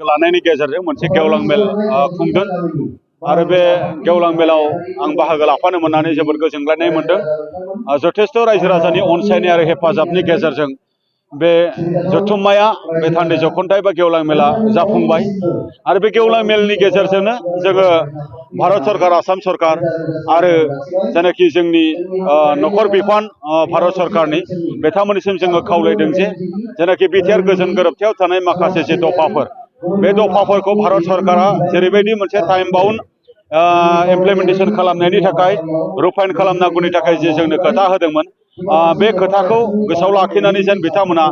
बाहागो लानायनि गेजेरजों मोनसे गेवलां मेल खुंदों आरो बे गेवलां मेलाव आं बाहागो लाफानो मोननानै जोबोद गोजोनग्लायनाय मोनदों। जथेस्थ' रायजो राजानि अनसायनाय आरो हेफाजाबनि गेजेरजों बे जथुम्माया बे थान्दै जख'न्थाय बा गेवलां मेला जाफुंबाय आरो बे गेवलां मेलनि गेजेरजोंनो जोङो भारत सरकार आसाम सरकार आरो जायनाखि जोंनि नखर बिफान भारत सरकारनि बिथांमोननिसिम जोङो खावलायदों जे जायनाखि बिटिआर गोजोन गोरोबथायाव थानाय माखासे जे दफाफोर बे दफाफोरखौ भारत सरकारा जेरैबायदि मोनसे टाइम बाउन्ड इमप्लिमेन्टेसन खालामनायनि थाखाय रुफाइन खालामनांगौनि थाखाय जे जोंनो खोथा होदोंमोन बे खोथाखौ गोसोआव लाखिनानै जेन बिथांमोना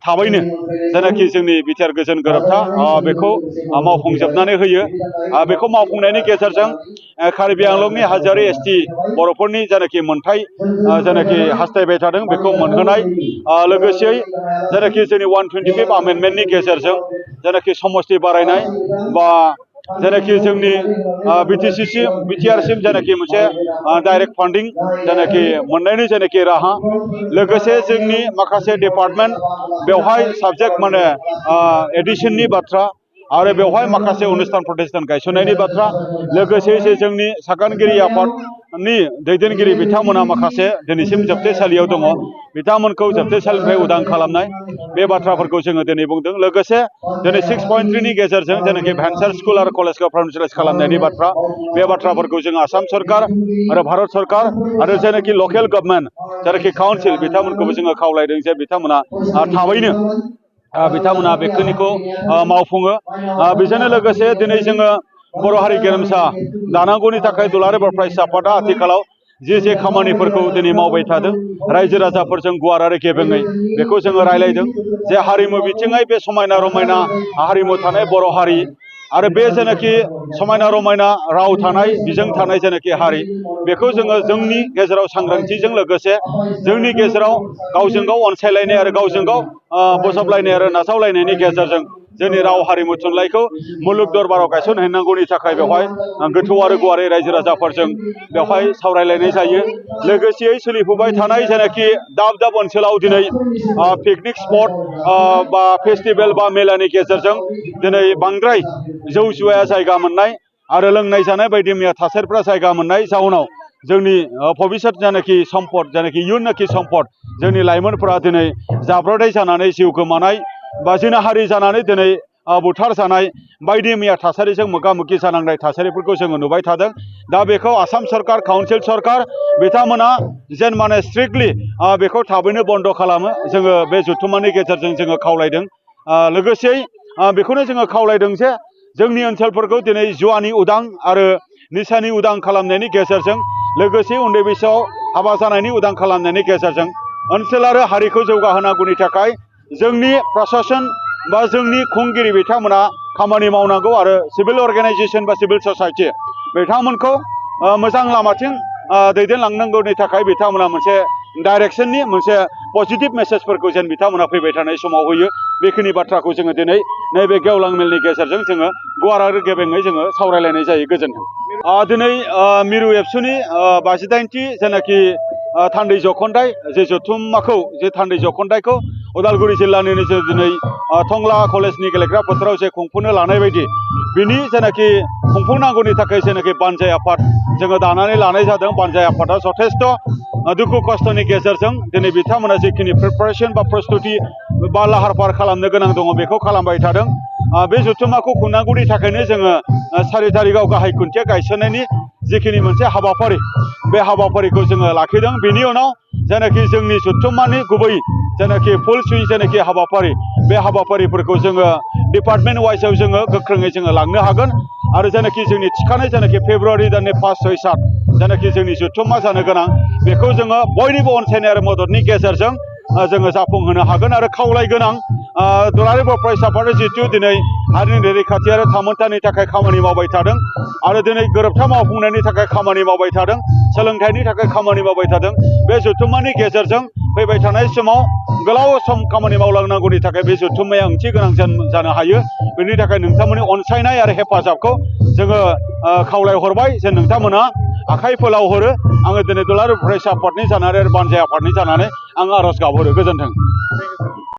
थाबैनो जायनाखि जोंनि बिटिआर गोजोन गोरोबथा बेखौ मावफुंजोबनानै होयो। बेखौ मावफुंनायनि गेजेरजों कार्बि आंलंनि हाजोआरि एसटि बर'फोरनि जायनाखि मोनथाय जायनाखि हास्थायबाय थादों बेखौ मोनहोनाय लोगोसेयै जायनाखि जोंनि 125 आमेन्डमेन्टनि गेजेरजों जायनाखि समस्ति बारायनाय बा जायनाखि जोंनि बिटिआरसिम जायनाखि मोनसे डाइरेक्ट फान्डिं जायनाखि मोननायनि जायनाखि राहा लोगोसे जोंनि माखासे डिपार्टमेन्ट बेवहाय साबजेक्ट माने एडिसननि बाथ्रा आरो बेवहाय माखासे अनुस्थान प्रतिष्ठान गायसननायनि बाथ्रा लोगोसे जे जोंनि सागानगिरि आफादनि दैदेनगिरि बिथांमोना माखासे दिनैसिम जोबथेसालियाव दङ बिथांमोनखौ जोबथेसालिनिफ्राय उदां खालामनाय बे बाथ्राफोरखौ जोङो दिनै बुंदों। लोगोसे दिनै 6.3 नि गेजेरजों जेनाखि भेन्सार स्कुल आरो कलेजखौ प्राइभेटाइज खालामनायनि बाथ्रा बे बाथ्राफोरखौ जों आसाम सरकार आरो भारत सरकार आरो जायनाखि लकेल गभर्नमेन्ट जायनाखि काउन्सिल बिथांमोनखौबो जोङो खावलायदों जे बिथांमोना थाबैनो बिथांमोना बेखिनिखौ मावफुङो। बेजोंनो लोगोसे दिनै जोङो बर' हारि गेरेमसा दानांगौनि थाखाय दुलाराय बर' फरायसा आफादा आथिखालाव जे खामानिफोरखौ दिनै मावबाय थादों रायजो राजाफोरजों गुवार आरो गेबेङै बेखौ जोङो रायलायदों जे हारिमु बिथिङै बे समायना रमायना हारिमु थानाय बर' हारि आरो बे जेनाखि समायना रमायना राव थानाय बिजों थानाय जेनाखि हारि बेखौ जोङो जोंनि गेजेराव सांग्रांथिजों लोगोसे जोंनि गेजेराव गावजों गाव अनसायलायनाय आरो गावजों गाव बोजबलायनाय आरो नाजावलायनायनि गेजेरजों जोंनि राव हारिमु थुनलाइखौ मुलुग दरबाराव गायसनहैनांगौनि थाखाय बेवहाय गोथौ आरो गुवारै रायजो राजाफोरजों बेवहाय सावरायलायनाय जायो। लोगोसेयै सोलिफुबाय थानाय जेनाखि दाब दाब ओनसोलाव दिनै पिकनिक स्पट बा फेस्टिभेल बा मेलानि गेजेरजों दिनै बांद्राय जौ जुवाया जायगा मोननाय आरो लोंनाय जानाय बायदि मैया थासारिफ्रा जायगा मोननाय जाउनाव जोंनि भबिष्यत जानाखि सम्पद जानाखि इयुननाखि सम्पद जोंनि लाइमोनफोरा दिनै जाब्रबथाय जानानै जिउ गोमानाय बा जिनाहारि जानानै दिनै बुथार जानाय बायदि मैया थासारिजों मोगा मोगि जानांनाय थासारिफोरखौ जोङो नुबाय थादों। दा बेखौ आसाम सरकार काउन्सिल सरकार बिथांमोना जेन माने स्ट्रिक्टलि बेखौ थाबैनो बन्द' खालामो जोङो बे जथुम्मानि गेजेरजों जोङो खावलायदों। लोगोसेयै बेखौनो जोङो खावलायदों जे जोंनि ओनसोलफोरखौ दिनै जुवानि उदां आरो निसानि उदां खालामनायनि गेजेरजों लोगोसे उन्दै बैसोआव हाबा जानायनि उदां खालामनायनि गेजेरजों ओनसोल आरो हारिखौ जौगाहोनांगौनि थाखाय जोंनि प्रसासन बा जोंनि खुंगिरि बिथांमोना खामानि मावनांगौ आरो सिभिल अर्गेनाइजेसन बा सिभिल ससाइटि बिथांमोनखौ मोजां लामाथिं दैदेनलांनांगौनि थाखाय बिथांमोना मोनसे डाइरेक्सननि मोनसे पजिटिभ मेसेजफोरखौ जेन बिथांमोना फैबाय थानाय समाव होयो बेखिनि बाथ्राखौ जोङो दिनै नैबे गेवलां मेलनि गेजेरजों जोङो गुवार आरो गेबेङै जोङो सावरायलायनाय जायो। गोजोन्थों। दिनै मिरु एबसुनि 58थि जेनाखि थान्दै जख'न्थाय जे जथुम्माखौ जे थान्दै जख'न्थायखौ उदालगुरि जिल्लानिनो जे दिनै टंला कलेजनि गेलेग्रा फोथाराव जे खुंफुंनो लानाय बायदि बिनि जेनाखि खुंफुंनांगौनि थाखाय जेनाखि बानजाय आफाद जोङो दानानै लानाय जादों। बानजाय आफादा जथेस्थ' दुखु खस्थ'नि गेजेरजों दिनै बिथांमोना जिखिनि प्रिपारेसन बा प्रस्तुति बा लाहार फाहार खालामनो गोनां दङ बेखौ खालामबाय थादों। बे जथुम्माखौ खुंनांगौनि थाखायनो जोङो 4 तारिखआव गाहाय खुन्थिया गायसननायनि जिखिनि मोनसे हाबाफारि बे हाबाफारिखौ जोङो लाखिदों। बेनि उनाव जायनाखि जोंनि जथुम्मानि गुबै जायनाखि फुल सुइं जायनाखि हाबाफारि बे हाबाफारिफोरखौ जोङो डिपार्टमेन्ट वाइसआव जोङो गोख्रोङै जोङो लांनो हागोन आरो जायनाखि जोंनि थिखानाय जायनाखि फेब्रुवारि दाननि 5, 6, 7 जायनाखि जोंनि जथुम्मा जानो गोनां बेखौ जोङो बयनिबो अनसायनाय आरो मददनि गेजेरजों जोङो जाफुंहोनो हागोन आरो खावलायगोनां दुलाराय बर' फरायसा आफादा जिहेथु दिनै हारिनि रैखाथि आरो थामोनथानि थाखाय खामानि मावबाय थादों आरो दिनै गोरोबथा मावफुंनायनि थाखाय खामानि मावबाय थादों सोलोंथाइनि थाखाय खामानि मावबाय थादों। बे जथुम्मानि गेजेरजों फैबाय थानाय समाव गोलाव सम खामानि मावलांनांगौनि थाखाय बे जथुम्माया ओंथि गोनां जानो हायो। बेनि थाखाय नोंथांमोननि अनसायनाय आरो हेफाजाबखौ जोङो खावलायहरबाय जे नोंथांमोना आखाइ फोलाव हरो। आङो दिनै दुलाराय फरायसा आफादनि जानानै आरो बानजाय आफादनि जानानै आं आर'ज गाबहरो। गोजोन्थों।